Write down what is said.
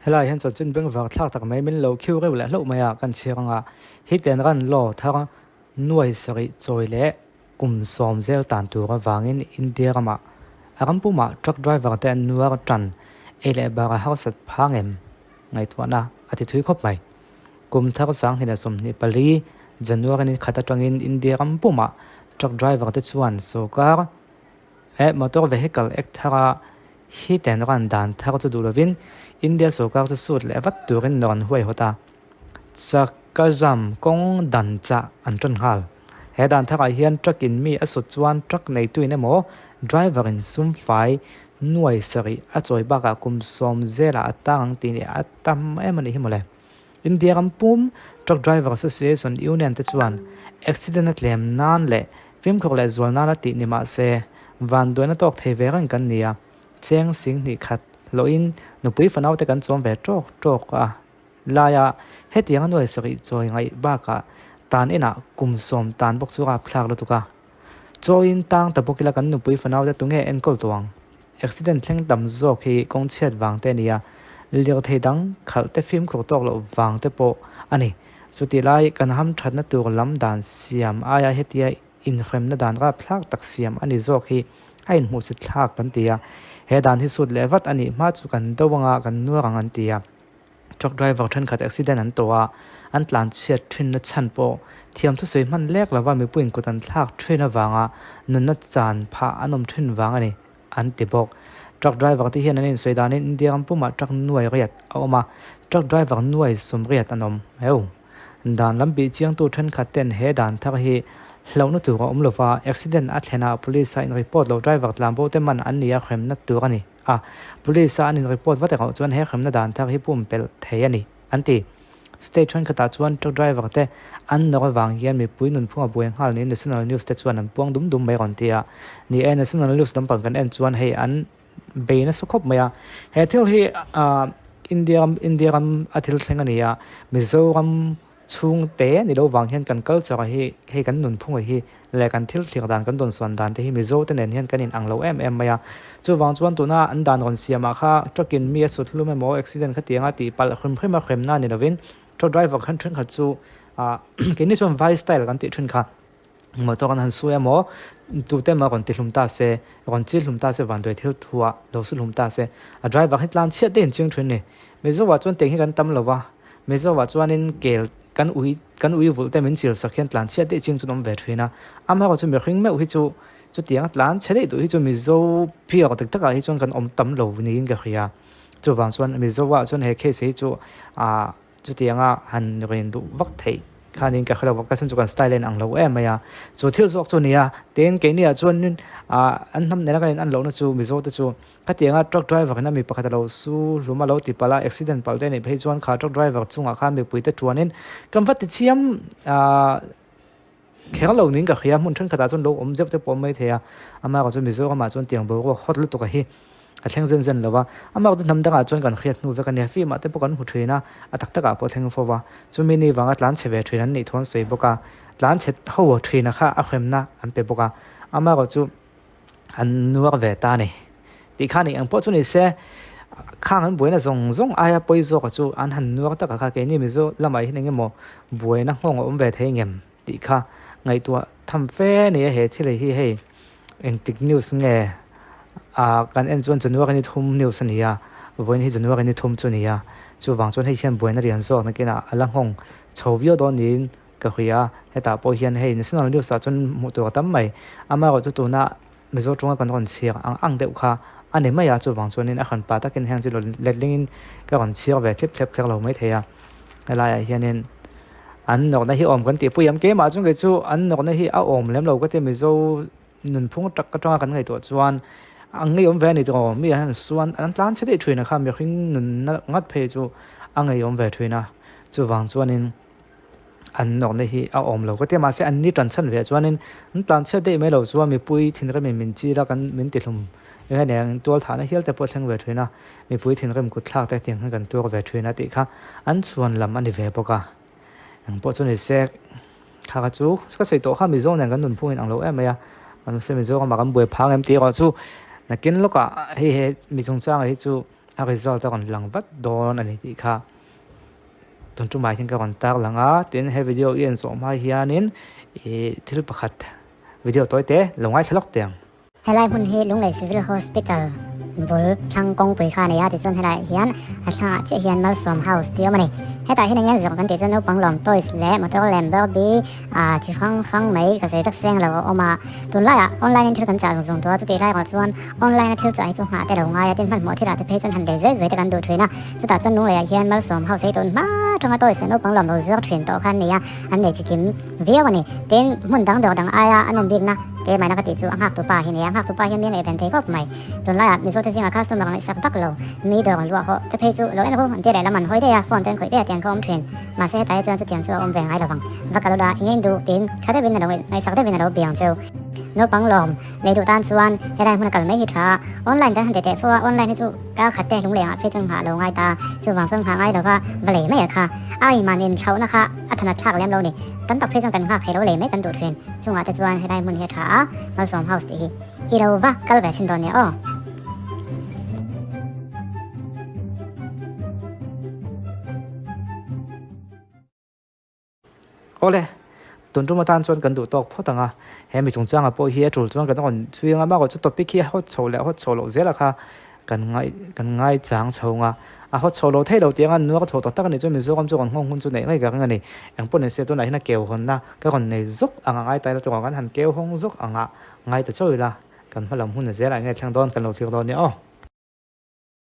Helai hian chanchin bengvar thlak tak mai min lo khiu reuh leh hlauh mai a, kan chhiar anga hit and run law thar nuai sarih chawi leh kum sawm zel tan tur avangin India ramah a ram pumah truck driver te an nuar tan ei leh bar a harsat phang em ngaihtuahna a ti thui khawp mai. Kum thar 2024 January ni khat atangin India ram pumah truck driver te chuan sorkar He motor vehicle act thara hit and run dan thar chu duh lovin India sorkar chu sut leh vat turin rawn huaihawt a, Chakazam kawng dan chah an ṭan nghal. He dan tharah hian truck in mi a sut chuan truck neituin emaw driver in sum fai nuai sarih a chawi bakah kum sawm zelah a tang ang tih a tam em a nih hi mawle. India ram pum Truck Driver Association Union te chuan accident a tlem nan leh fimkhur leh zual nana tih ni mah se, vanduaina tawk thei ve reng kan ni a, cheng sing hnih khat hlawhin nupui fanau te kan chawm ve tawk tawk a laia hetianga nuai sarih chawi ngaih bakah tan inah kum sawm tan bawk chu rapthlak lutuk a. Chawiin tang ta bawk ila kan nupui fanau te tunge enkawl tawh ang? Accident thleng tam zawk hi kawng chhiat vang te a ni a, lirthei dang khalh te fimkhur tawk loh vang te pawh a ni. Chutih lai kan hamthatna tur lam dan siam aia hetia inhremna dan rapthlak tak siam a ni zawk hi a inhmuhsit thlak kan ti a. He dan hi sut leh vat a nih hma chu kan do anga kan nuar ang an ti a. Truck driver thenkhat accident an tawh a, an tlanchhiat thinna chhan pawh thiam thusawi hman lek lova mipuiin kut an thlak thin avanga nunna chan phah an awm thin vang a ni, an ti bawk. Truck driver te hian an insawi danin India ram pumah truck nuai riat a awm a, truck driver nuai sawm riat an awm. Heu! Dan lam bih chiangtu thenkhat ten he dan thar hi hlauhna tur a awm lova, accident a thlenah police a in report loh driver tlanbo te man an ni a hremna tur a ni. a, Police a an in report vat erawh chuan he hremna dan thar hi pumpelh thei a ni, an ti. State thenkhatah chuan truck driver te an nawr avang hian mipui nunphung a buai nghal niin National News te chuan an puang dum dum mai rawn ti a. Ni e, National News lampang kan en chuan hei an bei nasa khawp mai a. He thil hi India ram India ram a thil thleng a ni a, Mizoram Chhungte ni lo vang hian kan culture hi, hei kan nunphunga hi leh kan thil thlir dan, kan dawnsawn dan te hi Mizo te nen hian kan in ang lo em em mai a. Chuvang chuan tuna an dan rawn siam ah kha truck in mi a sut hlum emaw accident kha tianga tih palh hrim hrim a hremna ni lovin truck driver khan thenkhat chu ah keini chuan vai style kan tih thin kha. Motor an han su emaw, tute emaw rawn ti hlum ta se, rawn chil hlum ta se, vanduai thil thuah lo su hlum ta se, a driver hi tlan chhiat daih in ching thin ni. Mizoah chuan teng hi kan tam lo va, Mizoah chuanin kel kan ui kan ui vulh te min chil sak hian tlan chhiat daih ching chu an awm ve thin a. Amaherawh chu mihring meuh hi chu chutianga tlan chhe daih duh hi chu Mizo pure tak takah hi chuan kan awm tam lo niin ka hria. Chuvang chuan Mizoah chuan he case hi chu ah Chutianga han rin duh vak theih khanin ka hrelo ka chu kan style a inang lo em mai a, chu thil zawk chu a ni a, tin keiniah chuanin ah an hnam nena kan in an lohna chu Mizo te chu khatianga truck driver ina mi pakhat a lo su hlum a lo ti palh a accident palh te a nih phei chuan kha truck driver chungah khan mipui te chuanin kan va ti chiam ah kher lo niin ka hria hmun thenkhatah chuan lo awm zeuh te pawh a awm mai thei a, amaherawh chu Mizoramah chuan tiang boruak hawt lutuk a hi a thleng zen zen lo va, amaherawh chu hnam dangah chuan kan hriat hnu vek a nia, film ah te pawh kan hmu thin a, a tak takah pawh a thleng fo va, chumi ni vanga tlan chhe ve thin an nih thu an sawi bawk a, tlan chhe ho thin a kha a hremna an pe bawk a, amaherawh chu an nuar ve ta a ni tih kha nih ang pawh chu ni se, khang an buaina zawng zawng aia pawi zawk a chu an han nuar tak a kha keini Mizo lamah hian eng emaw buaina nghawng a awm ve thei ngem tih kha ngaihtuah tham fe a ni a, he thil hi hei engtik news nge ah kan en chuan January ni thum news a ni a, vawiin hi January ni thum chu a ni a, chuvang chuan hei hian buaina lian zawk nakinah a la nghawng chho viau dawn niin Ka hria a, hetah pawh hian hei National News ah chuan hmuh tur a tam mai. Amaherawh chu tuna Mizo tawnga kan rawn chhiar ang ang deuh kha a ni mai a, chuvang chuanin a hran pa takin heng chu letlingin ka rawn chhiar ve thlip thlep kher lo mai thei a. Helaiah hianin an nawrhna hi awm kan tihpui ang keimah chuan kei chu an nawrhna hi a awm lem lo ka ti Mizo nunphung tak atanga kan ngaihtuah chuan a ngeiawm ve a ni tawh mi an han suan an tlan chhe daih thin a kha mihring nunna ngat phei chu a ngeiawm ve thin a, chuvang chuanin. an nawrhna hi a awm lo ka ti a mahse an ni tan chhan ve chuanin an tlan chhiat daih mai lo chuan mipui thinrim min chil a kan min ti hlum eng eng eng tual thahna hial te pawh a thleng ve thin a mipui thinrim kut thlak te tiang hian kan tuar ve thin a tih kha an chhuan lam a ni ve bawk a engpawh chu ni se kha kha chu ka sawi tawh kha Mizo nen kan nunphung in ang lo em mai a mahse Mizoram ah kan buai phang em tih erawh chu nakin lawkah hei he mi chungchangah hi chu. A result a rawn lang vat dawn a ni tih kha tun tumah hian ka rawn tar lang a. Tin, he video i en zawh hma hianin ih thil pakhat video tawi te lo ngaithla lawk teh ang. Helai hmun hi Lunglei Civil Hospital bul thlang kawngpui kha a nei a, tichuan helaiah hian a thlangah chiah hian Malsawm House tih a awm a ni. Hetah hian eng nge zawng kan tih chuan naupang lawm toys leh motor lem Barbie ah chi hrang hrang mai ka sawi vek seng lo a awm a. Tunlaiah online in thil kan chah zung zung tawh a, chutih lai erawh chuan online a thil chah hi chu nghah te lo ngai a, tin hmanhmawh thilah te phei chuan han lei zuai zuai te kan duh thin a. Chutah chuan Lungleiah hian Malsawm House hi tun hma atanga toys leh naupang lawm lo zuar thin tawh kha an nei a, an nei chi kim viau a ni. Tin, hmun dang dawr dang aia a nawm bikna keimahna ka tih chu a nghaktu pa hi a ni a, a nghaktu pa hian mi a ngaihven thei khawp mai. Tunlaiah Mizote zingah customer ngaihsak vak lo, mi dawr an luah hawh te phei chu lo en ru an ti leh lam an hawi daih a, phone te an khawih daih a tiang kha a awm thin. Mahse hetah hi chuan chutiang chu a awm ve ngai lovang. Va kal ula i ngei duh tiin tha deuhin a lo ngaihsak deuhin a lo biang cheu. Naupang lawm lei duh tan chuan helai hmun a kal mai hi tha a, online kan han ti teh fo a, online hi chu kar khat te lunglengah phei chuan nghah lo ngai ta, chuvang chuan nghah ngai lova va lei mai a kha. A iman in thlauhna kha a thanat thlak lem lo ni. Tam tak phei chuan kan nghak thei lo lei mai kan duh thin. Chungah te chuan helai hmun hi a tha a, Malsawm House tih hi i lo va kal ve chhin dawn nia aw. Awle, tun tum atan chuan kan duh tawk phawt ang a, he mi chungchangah pawh hi a tul chuan kan rawn chhui ang a, amaherawhchu topic hi a hawt chho leh a hawt chho loh zel a kha kan ngai kan ngaichang chho ang a, a hawt chho lo thei lo tih anga nuar tho tak tak a nih chuan Mizoram chu rawn nghawng hun chu neih ngei ka ring a ni. Eng pawh nise tunah hian a keu hawnna ka rawn nei zuk ang a ngai ta ila tunah kan han keu hawng zuk ang a ngai ta chawi ila kan hma lam hun a zelah nge thleng dawn kan lo thlir dawn nia aw.